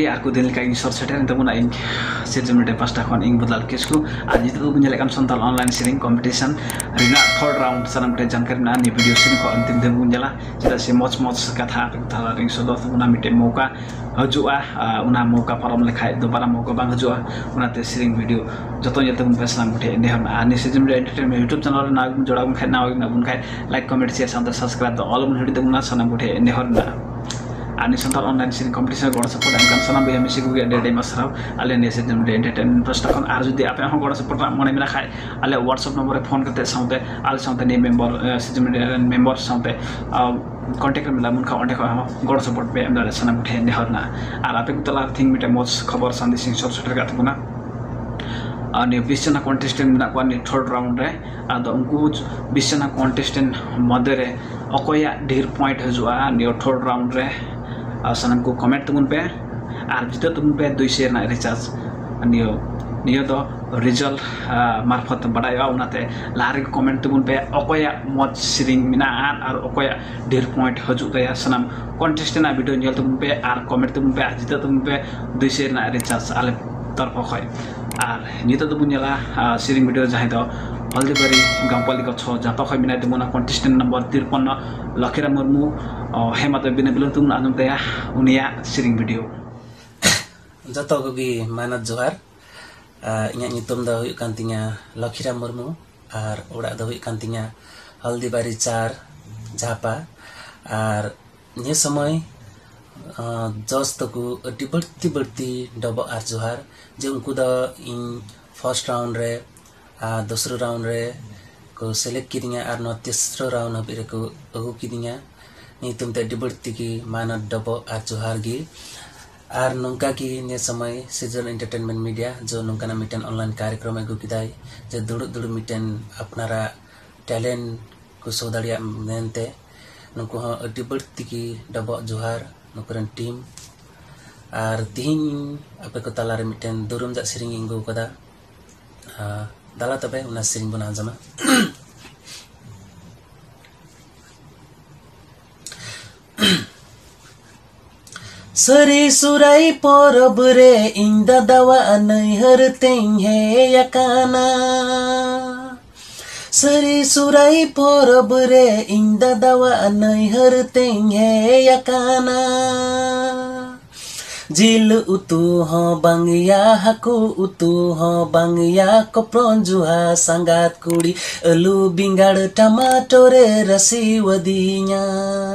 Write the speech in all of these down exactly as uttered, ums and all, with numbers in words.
ᱟᱨ ᱠᱚ ᱫᱤᱱ ᱞᱮᱠᱟ ᱤᱧ ᱥᱚᱨ ᱥᱮᱴᱮᱨᱮᱱ ᱛᱟᱵᱚᱱᱟ᱾ ᱤᱧ ᱥᱤᱨᱡᱚᱱ ᱢᱤᱰᱤᱭᱟ ᱯᱟᱥᱴᱟ ᱠᱷᱚᱱ ᱤᱧ ᱵᱚᱫᱟᱞ ᱠᱤᱥᱠᱩ᱾ ᱟᱨ ᱱᱤᱛᱚᱜ ᱫᱚᱵᱚᱱ ᱧᱮᱞᱮᱫ ᱠᱟᱱ ᱥᱟᱱᱛᱟᱲ ᱚᱱᱞᱟᱭᱤᱱ ᱥᱮᱨᱮᱧ ᱠᱚᱢᱯᱤᱴᱤᱥᱚᱱ ᱨᱮᱱᱟᱜ ᱛᱷᱟᱨᱰ ᱨᱟᱣᱩᱱᱰ ᱥᱟᱱᱟᱢ ᱠᱚᱴᱷᱮᱱ ᱡᱟᱱᱠᱟᱨᱤ ᱢᱮᱱᱟᱜᱼᱟ᱾ ᱱᱤᱭᱟᱹ ᱵᱷᱤᱰᱤᱭᱳ ᱥᱮᱨᱮᱧ ᱠᱚ ᱚᱱᱛᱤᱢ ᱫᱷᱟᱹᱵᱤᱡ ᱵᱚᱱ ᱧᱮᱞᱟ, ᱪᱮᱫᱟᱜ ᱥᱮ ᱢᱚᱡᱽ ᱢᱚᱡᱽ ᱠᱟᱛᱷᱟ ᱟᱯᱮ ᱠᱚ ᱛᱟᱞᱟ ᱨᱤᱧ ᱥᱚᱫᱚᱨ ᱛᱟᱵᱚᱱᱟ᱾ ᱢᱤᱫᱴᱮᱱ ᱢᱚᱣᱠᱟ ᱦᱤᱡᱩᱜᱼᱟ, ᱟᱨ ᱚᱱᱟ ᱢᱚᱣᱠᱟ ᱯᱟᱨᱚᱢ ᱞᱮᱠᱷᱟᱡ ᱫᱚᱵᱟᱨᱟ ᱢᱚᱣᱠᱟ ᱵᱟᱝ ᱦᱤᱡᱩᱜᱼᱟ᱾ ᱚᱱᱟᱛᱮ ᱥᱮᱨᱮᱧ ᱵᱷᱤᱰᱤᱭᱳ ᱡᱚᱛᱚ ᱧᱮᱞ ᱛᱟᱵᱚᱱ ᱯᱮ ᱥᱟᱱᱟᱢ ᱠᱚᱴᱷᱮᱱ ᱱᱮᱦᱚᱨ ᱢᱮᱱᱟᱜᱼᱟ᱾ ᱟᱨ ᱱᱤᱭᱟᱹ ᱥᱤᱨᱡᱚᱱ ᱢᱤᱰᱤᱭᱟ ᱮᱱᱴᱟᱨᱴᱮᱱᱢᱮᱱᱴ YouTube ᱪᱮᱱᱮᱞ ᱨᱮ ᱱᱟᱣᱟ ᱜᱮᱵᱚᱱ ᱡᱚᱲᱟᱣ ᱟᱵᱚᱱ ᱠᱷᱟᱡ, ᱱᱟᱣᱟ ᱜᱮ ᱢᱮᱱᱟᱜ ᱵᱚᱱ ᱠᱷᱟᱡ, ᱞᱟᱭᱤᱠ, ᱠᱚᱢᱮᱱᱴ, ᱥᱮᱭᱟᱨ ᱥᱟᱶᱛᱮ ᱥᱟᱵᱥᱠᱨᱟᱭᱤᱵ ᱫᱚ ᱟᱞᱚ ᱵᱚᱱ ᱦᱤᱲᱤᱧ ᱛᱟᱵᱚᱱᱟ ᱥᱟᱱᱟᱢ ᱠᱚᱴᱷᱮᱱ ᱱᱮᱦᱚᱨ ᱢᱮᱱᱟᱜᱼᱟ᱾ ᱟᱨ ᱱᱤᱭᱟᱹ ᱥᱟᱱᱛᱟᱲ ᱚᱱᱞᱟᱭᱤᱱ ᱥᱮᱨᱮᱧ ᱠᱚᱢᱯᱤᱴᱤᱥᱚᱱ ᱨᱮ ᱜᱚᱲᱚ ᱥᱟᱯᱳᱨᱴ ᱮᱢ ᱠᱟᱱ ᱥᱟᱱᱟᱢ ᱵᱚᱭᱦᱟ ᱢᱤᱥᱤ ᱠᱚᱜᱮ ᱟᱹᱰᱤ ᱟᱹᱰᱤ ᱟᱭᱢᱟ ᱥᱟᱨᱦᱟᱣ ᱟᱞᱮ ᱱᱤᱭᱟᱹ ᱥᱤᱨᱡᱚᱱ ᱢᱤᱰᱤᱭᱟ ᱮᱱᱴᱟᱨᱴᱮᱱᱢᱮᱱᱴ ᱯᱟᱥᱴᱟ ᱠᱷᱚᱱ᱾ ᱟᱨ ᱡᱩᱫᱤ ᱟᱯᱮ ᱦᱚᱸ ᱜᱚᱲᱚ ᱥᱟᱯᱳᱨᱴ ᱨᱮᱱᱟᱜ ᱢᱚᱱᱮ ᱢᱮᱱᱟᱜ ᱠᱷᱟᱡ, ᱟᱞᱮ WhatsApp ᱱᱚᱢᱵᱚᱨ ᱨᱮ ᱯᱷᱳᱱ ᱠᱟᱛᱮ ᱥᱟᱶᱛᱮ ᱟᱞᱮ ᱥᱟᱶᱛᱮ ᱱᱤᱭᱟᱹ ᱢᱮᱢᱵᱚᱨ, ᱥᱤᱨᱡᱚᱱ ᱢᱤᱰᱤᱭᱟ ᱨᱮᱱ ᱢᱮᱢᱵᱚᱨ ᱥᱟᱶᱛᱮ ᱠᱚᱱᱴᱮᱠᱴ ᱨᱮ ᱢᱮᱱᱟᱜ ᱵᱚᱱ ᱠᱷᱟᱱ, ᱚᱸᱰᱮ ᱠᱷᱚᱱ ᱦᱚᱸ ᱜᱚᱲᱚ ᱥᱟᱯᱳᱨᱴ ᱯᱮ ᱮᱢ ᱫᱟᱲᱮᱭᱟᱜᱼᱟ ᱥᱟᱱᱟᱢ ᱠᱚᱴᱷᱮᱱ ᱱᱮᱦᱚᱨ ᱢᱮᱱᱟᱜᱼᱟ᱾ ᱟᱨ ᱟᱯᱮ ᱠᱚ ᱛᱟᱞᱟ ᱨᱮ ᱛᱮᱦᱮᱧ ᱢᱤᱫᱴᱮᱱ ᱢᱚᱡᱽ ᱠᱷᱚᱵᱚᱨ ᱥᱟᱸᱫᱮᱥ ᱤᱧ ᱥᱚᱫᱚᱨ ᱥᱮᱴᱮᱨ ᱠᱟᱜ ᱛᱟᱵᱚᱱᱟ᱾ ᱟᱨ ᱱᱤᱭᱟᱹ ᱵᱤᱥ ᱡᱚᱱᱟ ᱠᱚᱱᱴᱮᱥᱴᱮᱱᱴ ᱢᱮᱱᱟᱜ ᱠᱚᱣᱟ ᱱᱤᱭᱟᱹ ᱛᱷᱟᱨᱰ ᱨᱟᱣᱩᱱᱰ ᱨᱮ᱾ ᱟᱫᱚ ᱩᱱᱠᱩ ᱵᱤᱥ ᱡᱚᱱᱟ ᱠᱚᱱᱴᱮᱥᱴᱮᱱᱴ ᱢᱚᱫᱽᱫᱷᱮ ᱨᱮ ᱚᱠᱚᱭᱟᱜ ᱰᱷᱮᱨ ᱯᱚᱭᱮᱱᱴ ᱦᱤᱡᱩᱜᱼᱟ ᱱᱤᱭᱟᱹ ᱛᱷᱟᱨᱰ ᱨᱟᱣᱩᱱᱰ ᱨᱮ, ᱟᱨ ᱥᱟᱱᱟᱢ ᱠᱚ ᱠᱚᱢᱮᱱᱴ ᱛᱟᱵᱚᱱ ᱯᱮ᱾ ᱟᱨ ᱡᱤᱛᱟᱹᱜ ᱛᱟᱵᱚᱱ ᱯᱮ ᱫᱩᱭ ᱥᱮ ᱨᱮᱱᱟᱜ ᱨᱤᱪᱟᱨᱡᱽ᱾ ᱱᱤᱭᱟᱹ, ᱱᱤᱭᱟᱹ ᱫᱚ ᱨᱮᱡᱟᱞᱴ ᱢᱟᱨᱯᱷᱚᱛ ᱵᱟᱰᱟᱭᱚᱜᱼᱟ, ᱚᱱᱟᱛᱮ ᱞᱟᱦᱟ ᱨᱮᱜᱮ ᱠᱚᱢᱮᱱᱴ ᱛᱟᱵᱚᱱ ᱯᱮ ᱚᱠᱚᱭᱟᱜ ᱢᱚᱡᱽ ᱥᱮᱨᱮᱧ ᱢᱮᱱᱟᱜᱼᱟ ᱟᱨ, ᱟᱨ ᱚᱠᱚᱭᱟᱜ ᱰᱷᱮᱨ ᱯᱚᱭᱮᱱᱴ ᱦᱤᱡᱩᱜ ᱛᱟᱭᱟ᱾ ᱥᱟᱱᱟᱢ ᱠᱚᱱᱴᱮᱥᱴᱮᱱᱴ ᱟᱜ ᱵᱷᱤᱰᱤᱭᱳ ᱧᱮᱞ ᱛᱟᱵᱚᱱ ᱯᱮ ᱟᱨ ᱠᱚᱢᱮᱱᱴ ᱛᱟᱵᱚᱱ ᱯᱮ ᱟᱨ ᱡᱤᱛᱟᱹᱜ ᱛᱟᱵᱚᱱ ᱯᱮ ᱫᱩᱭ ᱥᱮ ᱨᱮᱱᱟᱜ ᱨᱤᱪᱟᱨᱡᱽ ᱟᱞᱮ ᱛᱚᱨᱯᱷ ᱠᱷᱚᱱ᱾ ᱟᱨ ᱱᱤᱛᱚᱜ ᱫᱚᱵᱚᱱ ᱧᱮᱞᱟ, ᱟᱨ, ᱥᱮᱨᱮᱧ ᱵᱷᱤᱰᱤᱭᱳ ᱡᱟᱦᱟᱸᱭ ᱫᱚ ᱦᱚᱞᱫᱤᱵᱟᱨᱤ ᱜᱟᱢᱯᱟᱞᱤ ᱠᱚ ᱪᱷᱚ ᱡᱟᱯᱟ ᱠᱷᱚᱱ ᱢᱮᱱᱟᱭ ᱛᱟᱵᱚᱱᱟ ᱠᱚᱱᱴᱮᱥᱴᱮᱱᱴ ᱱᱚᱢᱵᱚᱨ ᱛᱤᱨᱯᱚᱱᱱᱚ ᱞᱚᱠᱷᱤᱨᱟᱢ ᱢᱩᱨᱢᱩ᱾ ᱚ, ᱦᱮᱸ, ᱢᱟ ᱛᱚᱵᱮ ᱵᱤᱱᱟᱹ ᱵᱤᱞᱚᱢ ᱛᱮᱵᱚᱱ ᱟᱸᱡᱚᱢ ᱛᱟᱭᱟ ᱩᱱᱤᱭᱟᱜ ᱥᱮᱨᱮᱧ ᱵᱷᱤᱰᱤᱭᱳ᱾ ᱡᱚᱛᱚ ᱠᱚᱜᱮ ᱢᱟᱱᱚᱛ ᱡᱚᱦᱟᱨ᱾ ᱟᱨ ᱤᱧᱟᱹᱜ ᱧᱩᱛᱩᱢ ᱫᱚ ᱦᱩᱭᱩᱜ ᱠᱟᱱ ᱛᱤᱧᱟ ᱞᱚᱠᱷᱤᱨᱟᱢ ᱢᱩᱨᱢᱩ ᱟᱨ ᱚᱲᱟᱜ ᱫᱚ ᱦᱩᱭᱩᱜ ᱠᱟᱱ ᱛᱤᱧᱟ ᱦᱚᱞᱫᱤᱵᱟᱨᱤ ᱪᱟᱨ ᱡᱟᱯᱟ᱾ ᱟᱨ ᱱᱤᱭᱟᱹ ᱥᱚᱢᱚᱭ, ᱟᱸ, ᱡᱚᱡᱽ ᱛᱟᱠᱚ ᱟᱹᱰᱤ ᱵᱟᱹᱲᱛᱤ ᱵᱟᱹᱲᱛᱤ ᱰᱚᱵᱚᱜ ᱟᱨ ᱡᱚᱦᱟᱨ ᱡᱮ ᱩᱱᱠᱩ ᱫᱚ ᱤᱧ ᱯᱷᱟᱨᱥᱴ ᱨᱟᱣᱩᱱᱰ ᱨᱮ, ᱟᱨ ᱫᱚᱥᱨᱟ ᱨᱟᱣᱩᱱᱰ ᱨᱮ ᱠᱚ ᱥᱤᱞᱮᱠᱴ ᱠᱤᱫᱤᱧᱟ ᱟᱨ ᱱᱚᱣᱟ ᱛᱮᱥᱨᱟ ᱨᱟᱣᱩᱱᱰ ᱦᱟᱹᱵᱤᱡ ᱨᱮᱠᱚ ᱟᱹᱜᱩ ᱠᱤᱫᱤᱧᱟ᱾ ᱱᱤᱭᱟᱹ ᱧᱩᱛᱩᱢ ᱛᱮ ᱟᱹᱰᱤ ᱵᱟᱹᱲᱛᱤ ᱜᱮ ᱢᱟᱱᱚᱛ ᱰᱚᱵᱚᱜ ᱟᱨ ᱡᱚᱦᱟᱨ ᱜᱮ᱾ ᱟᱨ ᱱᱚᱝᱠᱟ ᱜᱮ ᱱᱤᱭᱟᱹ ᱥᱚᱢᱚᱭ ᱥᱤᱨᱡᱚᱱ ᱮᱱᱴᱟᱨᱴᱮᱱᱢᱮᱱᱴ ᱢᱤᱰᱤᱭᱟ ᱡᱮ ᱱᱚᱝᱠᱟᱱᱟᱜ ᱢᱤᱫᱴᱮᱱ ᱚᱱᱞᱟᱭᱤᱱ ᱠᱟᱨᱭᱚᱠᱨᱚᱢ ᱟᱹᱜᱩ ᱠᱮᱫᱟᱭ, ᱡᱮ ᱫᱩᱲᱩᱵ ᱫᱩᱲᱩᱵ ᱢᱤᱫᱴᱮᱱ ᱟᱯᱱᱟᱨᱟᱜ ᱴᱮᱞᱮᱱᱴ ᱠᱚ ᱥᱳ ᱫᱟᱲᱮᱭᱟᱜ ᱢᱮᱱᱛᱮ ᱱᱩᱠᱩ ᱦᱚᱸ ᱟᱹᱰᱤ ᱵᱟᱹᱲᱛᱤ ᱜᱮ ᱰᱚᱵᱚᱜ ᱡᱚᱦᱟᱨ ᱱᱩᱠᱩ ᱨᱮᱱ ᱴᱤᱢ᱾ ᱟᱨ ᱛᱤᱦᱤᱧ ᱟᱯᱮ ᱠᱚ ᱛᱟᱞᱟᱨᱮ ᱢᱤᱫᱴᱮᱱ ᱫᱩᱨᱩᱢ ᱨᱮᱭᱟᱜ ᱥᱮᱨᱮᱧ ᱤᱧ ᱟᱹᱜᱩ ᱟᱠᱟᱫᱟ᱾ ᱟᱨ ᱫᱟᱞᱟ ᱛᱚᱵᱮ ᱚᱱᱟ ᱥᱮᱨᱮᱧ ᱵᱚᱱ ᱟᱸᱡᱚᱢᱟ᱾ ᱥᱟᱹᱨᱤ ᱥᱩᱨᱟᱭ ᱯᱚᱨᱚᱵᱽ ᱨᱮ ᱤᱧ ᱫᱟᱫᱟᱣᱟᱜ ᱱᱟᱹᱭᱦᱟᱹᱨ ᱛᱮᱧ ᱦᱮᱡ ᱟᱠᱟᱱᱟ᱾ ᱥᱟᱹᱨᱤ ᱥᱩᱨᱟᱭ ᱯᱚᱨᱚᱵᱽ ᱨᱮ ᱤᱧ ᱫᱟᱫᱟᱣᱟᱜ ᱱᱟᱹᱭᱦᱟᱹᱨ ᱛᱮᱧ ᱦᱮᱡ ᱟᱠᱟᱱᱟ᱾ ᱡᱤᱞ ᱩᱛᱩ ᱦᱚᱸ ᱵᱟᱝᱭᱟ, ᱦᱟᱹᱠᱩ ᱩᱛᱩ ᱦᱚᱸ ᱵᱟᱝᱭᱟ, ᱠᱚᱯᱨᱚᱱ ᱡᱩᱦᱟ ᱥᱟᱸᱜᱟᱛ ᱠᱩᱲᱤ ᱟᱹᱞᱩ ᱵᱮᱸᱜᱟᱲ ᱴᱟᱢᱟᱴᱳ ᱨᱮ ᱨᱟᱥᱤᱣᱟᱫᱤᱧᱟ,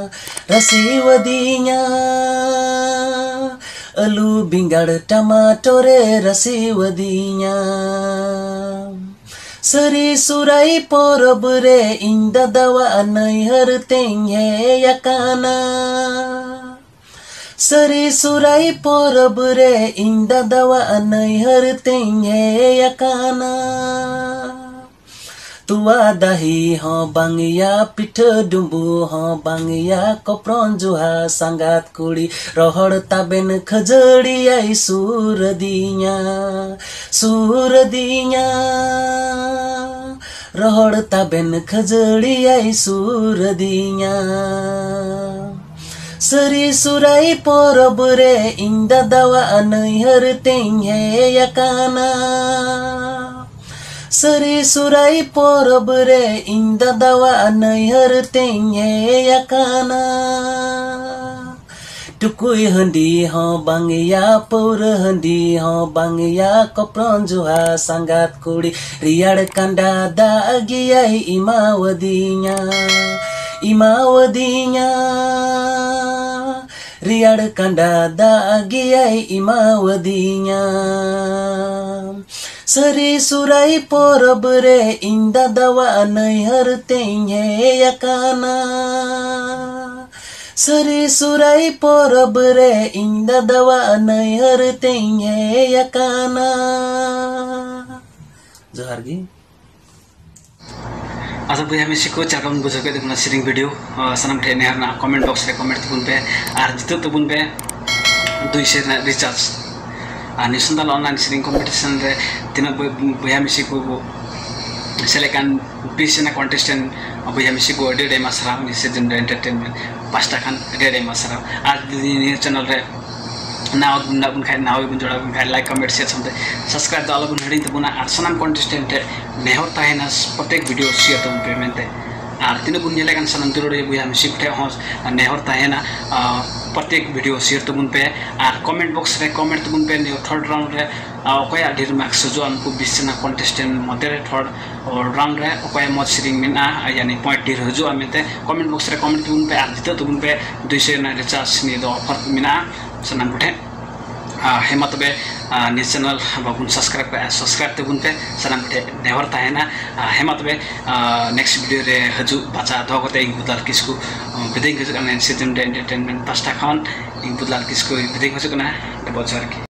ᱨᱟᱥᱤᱣᱟᱫᱤᱧᱟ᱾ ᱟᱹᱞᱩ ᱵᱮᱸᱜᱟᱲ ᱴᱟᱢᱟᱴᱳ ᱨᱮ ᱨᱟᱥᱤᱣᱟᱫᱤᱧᱟ᱾ ᱥᱟᱹᱨᱤ ᱥᱩᱨᱟᱭ ᱯᱚᱨᱚᱵᱽ ᱨᱮ ᱤᱧ ᱫᱟᱫᱟᱣᱟᱜ ᱱᱟᱹᱭᱦᱟᱹᱨ ᱛᱮᱧ ᱦᱮᱡ ᱟᱠᱟᱱᱟ᱾ ᱥᱟᱹᱨᱤ ᱥᱩᱨᱟᱭ ᱯᱚᱨᱚᱵᱽ ᱨᱮ ᱤᱧ ᱫᱟᱫᱟᱣᱟᱜ ᱱᱟᱹᱭᱦᱟᱹᱨ ᱛᱮᱧ ᱦᱮᱡ ᱟᱠᱟᱱᱟ᱾ ᱛᱩᱣᱟ ᱫᱟᱦᱤ ᱦᱚᱸ ᱵᱟᱝᱭᱟ, ᱯᱤᱴᱷᱟᱹ ᱰᱩᱸᱵᱩ ᱦᱚᱸ ᱵᱟᱝᱭᱟ, ᱠᱚᱯᱨᱚᱱ ᱡᱩᱦᱟ ᱥᱟᱸᱜᱟᱛ ᱠᱩᱲᱤ ᱨᱚᱦᱚᱲ ᱛᱟᱵᱮᱱ ᱠᱷᱟᱹᱡᱟᱹᱲᱤᱭᱟᱭ ᱥᱩᱨᱟᱫᱤᱧᱟ, ᱥᱩᱨᱟᱫᱤᱧᱟ᱾ ᱨᱚᱦᱚᱲ ᱛᱟᱵᱮᱱ ᱠᱷᱟᱹᱡᱟᱹᱲᱤᱭᱟᱭ ᱥᱩᱨᱟᱫᱤᱧᱟ᱾ ᱥᱟᱹᱨᱤ ᱥᱩᱨᱟᱭ ᱯᱚᱨᱚᱵᱽ ᱨᱮ ᱤᱧ ᱫᱟᱫᱟᱣᱟᱜ ᱱᱟᱹᱭᱦᱟᱹᱨ ᱛᱮᱧ ᱦᱮᱡ ᱟᱠᱟᱱᱟ᱾ ᱥᱟᱹᱨᱤ ᱥᱩᱨᱟᱭ ᱯᱚᱨᱚᱵᱽ ᱨᱮ ᱤᱧ ᱫᱟᱫᱟᱣᱟᱜ ᱱᱟᱹᱭᱦᱟᱹᱨ ᱛᱮᱧ ᱦᱮᱡ ᱟᱠᱟᱱᱟ᱾ ᱴᱩᱠᱩᱡ ᱦᱟᱺᱰᱤ ᱦᱚᱸ ᱵᱟᱝᱭᱟ, ᱯᱟᱹᱣᱨᱟᱹ ᱦᱟᱺᱰᱤ ᱦᱚᱸ ᱵᱟᱝᱭᱟ, ᱠᱚᱯᱨᱚᱱ ᱡᱩᱦᱟ ᱥᱟᱸᱜᱟᱛ ᱠᱩᱲᱤ ᱨᱮᱭᱟᱲ ᱠᱟᱸᱰᱟ ᱫᱟᱜ ᱜᱮᱭᱟᱭ ᱮᱢᱟᱣᱟᱫᱤᱧᱟ, ᱮᱢᱟᱣᱟᱫᱤᱧᱟ᱾ ᱨᱮᱭᱟᱲ ᱠᱟᱸᱰᱟ ᱫᱟᱜ ᱜᱮᱭᱟᱭ ᱮᱢᱟᱣᱟᱫᱤᱧᱟ᱾ ᱥᱟᱹᱨᱤ ᱥᱩᱨᱟᱭ ᱯᱚᱨᱚᱵᱽ ᱨᱮ ᱤᱧ ᱫᱟᱫᱟᱣᱟᱜ ᱱᱟᱹᱭᱦᱟᱹᱨ ᱛᱮᱧ ᱦᱮᱡ ᱟᱠᱟᱱᱟ᱾ ᱥᱟᱹᱨᱤ ᱥᱩᱨᱟᱭ ᱯᱚᱨᱚᱵᱽ ᱨᱮ ᱤᱧ ᱫᱟᱫᱟᱣᱟᱜ ᱱᱟᱹᱭᱦᱟᱹᱨ ᱛᱮᱧ ᱦᱮᱡ ᱟᱠᱟᱱᱟ᱾ ᱡᱚᱦᱟᱨ ᱜᱮ᱾ ᱟᱫᱚ ᱵᱚᱭᱦᱟ ᱢᱤᱥᱤ ᱠᱚ, ᱪᱮᱫ ᱞᱮᱠᱟ ᱵᱚᱱ ᱵᱩᱡᱷᱟᱹᱣ ᱠᱮᱫ ᱛᱟᱵᱚᱱᱟ ᱥᱮᱨᱮᱧ ᱵᱷᱤᱰᱤᱭᱳ? ᱟᱸ, ᱥᱟᱱᱟᱢ ᱴᱷᱮᱱ ᱱᱮᱦᱚᱨ ᱢᱮᱱᱟᱜᱼᱟ, ᱠᱚᱢᱮᱱᱴ ᱵᱚᱠᱥ ᱨᱮ ᱠᱚᱢᱮᱱᱴ ᱛᱟᱵᱚᱱ ᱯᱮ ᱟᱨ ᱡᱤᱛᱟᱹᱜ ᱛᱟᱵᱚᱱ ᱯᱮ ᱫᱩᱭᱥᱚ ᱨᱮᱱᱟᱜ ᱨᱤᱪᱟᱨᱡᱽ᱾ ᱟᱨ ᱱᱤᱭᱩ ᱥᱟᱱᱛᱟᱲ ᱚᱱᱞᱟᱭᱤᱱ ᱥᱮᱨᱮᱧ ᱠᱚᱢᱯᱤᱴᱤᱥᱚᱱ ᱨᱮ ᱛᱤᱱᱟᱹᱜ ᱵᱚᱭ-, ᱵᱚᱭᱦᱟ ᱢᱤᱥᱤ ᱠᱚ ᱥᱮᱞᱮᱫ ᱠᱟᱱ ᱵᱤᱥ ᱨᱮᱱᱟᱜ ᱠᱚᱱᱴᱮᱥᱴᱮᱱᱴ ᱵᱚᱭᱦᱟ ᱢᱤᱥᱤ ᱠᱚ ᱟᱹᱰᱤ ᱟᱹᱰᱤ ᱟᱭᱢᱟ ᱥᱟᱨᱦᱟᱣ ᱱᱤᱭᱩ ᱥᱤᱡᱤᱱ ᱨᱮ ᱮᱱᱴᱟᱨᱴᱮᱱᱢᱮᱱᱴ ᱯᱟᱥᱴᱟ ᱠᱷᱚᱱ ᱟᱹᱰᱤ ᱟᱹᱰᱤ ᱟᱭᱢᱟ ᱥᱟᱨᱦᱟᱣ᱾ ᱟᱨ ᱡᱩᱫᱤ ᱱᱤᱭᱟᱹ ᱪᱮᱱᱮᱞ ᱨᱮ ᱱᱟᱣᱟ ᱜᱮ ᱢᱮᱱᱟᱜ ᱵᱚᱱ ᱠᱷᱟᱡ, ᱱᱟᱣᱟ ᱜᱮᱵᱚᱱ ᱡᱚᱲᱟᱣ ᱵᱚᱱ ᱠᱷᱟᱡ, like, comment, share ᱥᱟᱶᱛᱮ subscribe ᱫᱚ ᱟᱞᱚᱵᱚᱱ ᱦᱤᱲᱤᱧ ᱛᱟᱵᱚᱱᱟ᱾ ᱟᱨ ᱥᱟᱱᱟᱢ contestant ᱴᱷᱮᱱ ᱱᱮᱦᱚᱨ ᱛᱟᱦᱮᱱᱟ, ᱯᱨᱚᱛᱮᱠ video share ᱛᱟᱵᱚᱱ ᱯᱮ ᱢᱮᱱᱛᱮ᱾ ᱟᱨ ᱛᱤᱱᱟᱹᱜ ᱵᱚᱱ ᱧᱮᱞᱮ ᱠᱟᱱ ᱥᱟᱱᱟᱢ ᱫᱩᱞᱟᱹᱲᱤᱭᱟᱹ ᱵᱚᱭᱦᱟ ᱢᱤᱥᱤ ᱠᱚᱴᱷᱮᱱ ᱦᱚᱸ ᱱᱮᱦᱚᱨ ᱛᱟᱦᱮᱱᱟ, ᱟᱨ ᱯᱨᱚᱛᱮᱠ video share ᱛᱟᱵᱚᱱ ᱯᱮ᱾ ᱟᱨ comment box ᱨᱮ comment ᱛᱟᱵᱚᱱ ᱯᱮ, ᱱᱤᱭᱟᱹ third round ᱨᱮ, ᱟᱨ ᱚᱠᱚᱭᱟᱜ ᱰᱷᱮᱨ marks ᱦᱤᱡᱩᱜᱼᱟ, ᱩᱱᱠᱩ ᱵᱤᱥ ᱡᱚᱱᱟ contestant ᱢᱚᱫᱽᱫᱷᱮ ᱨᱮ third round ᱨᱮ ᱚᱠᱚᱭᱟᱜ ᱢᱚᱡᱽ ᱥᱮᱨᱮᱧ ᱢᱮᱱᱟᱜᱼᱟ, ᱭᱟᱱᱤ point ᱰᱷᱮᱨ ᱦᱤᱡᱩᱜᱼᱟ ᱢᱮᱱᱛᱮ comment box ᱨᱮ comment ᱛᱟᱵᱚᱱ ᱯᱮ᱾ ᱟᱨ ᱡᱤᱛᱟᱹᱜ ᱛᱟᱵᱚᱱ ᱯᱮ ᱫᱩᱭᱥᱚ ᱨᱮᱱᱟᱜ recharge, ᱱᱤᱭᱟᱹ ᱫᱚ offer ᱢᱮᱱᱟᱜᱼᱟ ᱥᱟᱱᱟᱢ ᱠᱚᱴᱷᱮᱱ᱾ ᱟᱨ ᱦᱮᱸ ᱢᱟ ᱛᱚᱵᱮ, ᱟᱨ ᱱᱤᱭᱟᱹ channel ᱵᱟᱵᱚᱱ subscribe ᱠᱟᱜᱼᱟ, subscribe ᱛᱟᱵᱚᱱ ᱯᱮ, ᱥᱟᱱᱟᱢ ᱠᱚᱴᱷᱮᱱ ᱱᱮᱦᱚᱨ ᱛᱟᱦᱮᱱᱟ᱾ ᱟᱨ ᱦᱮᱸ ᱢᱟ ᱛᱚᱵᱮ, ᱟᱨ next video ᱨᱮ ᱦᱤᱡᱩᱜ ᱵᱟᱪᱷᱟ ᱫᱚᱦᱚ ᱠᱟᱛᱮ ᱤᱧ ᱵᱩᱫᱟᱞ ᱠᱤᱥᱠᱩ, ᱟᱨ ᱵᱤᱫᱟᱹᱭ ᱦᱤᱡᱩᱜ ᱠᱟᱱᱟ, ᱮᱱ ᱥᱤ ᱮᱢ ᱰᱮ Entertainment ᱯᱟᱥᱴᱟ ᱠᱷᱚᱱ ᱤᱧ ᱵᱩᱫᱟᱞ ᱠᱤᱥᱠᱩ ᱵᱤᱫᱟᱹᱭ ᱦᱤᱡᱩᱜ ᱠᱟᱱᱟ᱾ ᱟᱹᱰᱤ ᱵᱚᱪᱷᱚᱨ ᱜᱮ᱾